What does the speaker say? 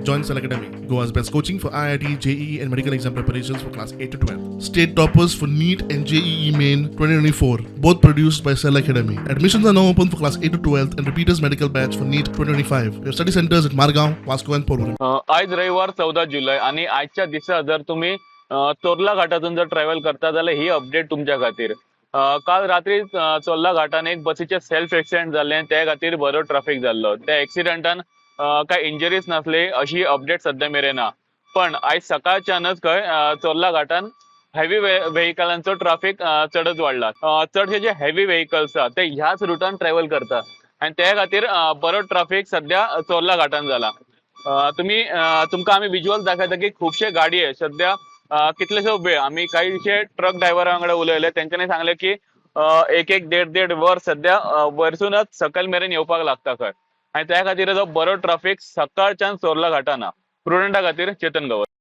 Join Cell Academy, Goa's best coaching for IIT, JEE, and medical exam preparations for class 8 to 12. State toppers for NEET and JEE Main 2024, both produced by Cell Academy. Admissions are now open for class 8 to 12 and repeaters medical batch for NEET 2025. We have study centers at Margao, Vasco, and Porvorim. आयज रविवार 14 जुलय आणि आजच्या दिसा जर तुम्ही चोर्ला घाटातून जर travel करता जाल्यार ही अपडेट तुमच्या खातीर. काल रात्री चोर्ला घाटान एक बसीचे सेल्फ एक्सिडेंट जाल्ले, त्या खातीर बरो ट्राफीक जाल्लो. त्या एक्सिडेंटान काय इंजरीज नासली अशी अपडेट सध्या मेरेन ना, पण आयज सकाळच्यानच खंय चोर्ला घाटान हेवी व्हेकलांचो ट्राफीक चडच वाडला. चडशे जे हेवी व्हेकल्स आसा ते ह्याच रुटान ट्रॅव्हल करता आणि त्या खातीर बरो ट्राफीक सध्या चोर्ला घाटान जाला. तुम्ही तुमकां आमी विज्युअल दाखयता की खुबशे गाडये सध्या कितलेशो वेळ, आमी काहीशे ट्रक ड्रायव्हरा वांगडा उलयले, तेंच्यांनी सांगले की एक एक देड देड वर सध्या वरसूनच सकयल मेरेन येवपाक लागता खंय आणि त्या खातीर जो बरो ट्राफीक सकाळच्यान चोर्ला घाटान. प्रुडंटा खातीर चेतन गवस.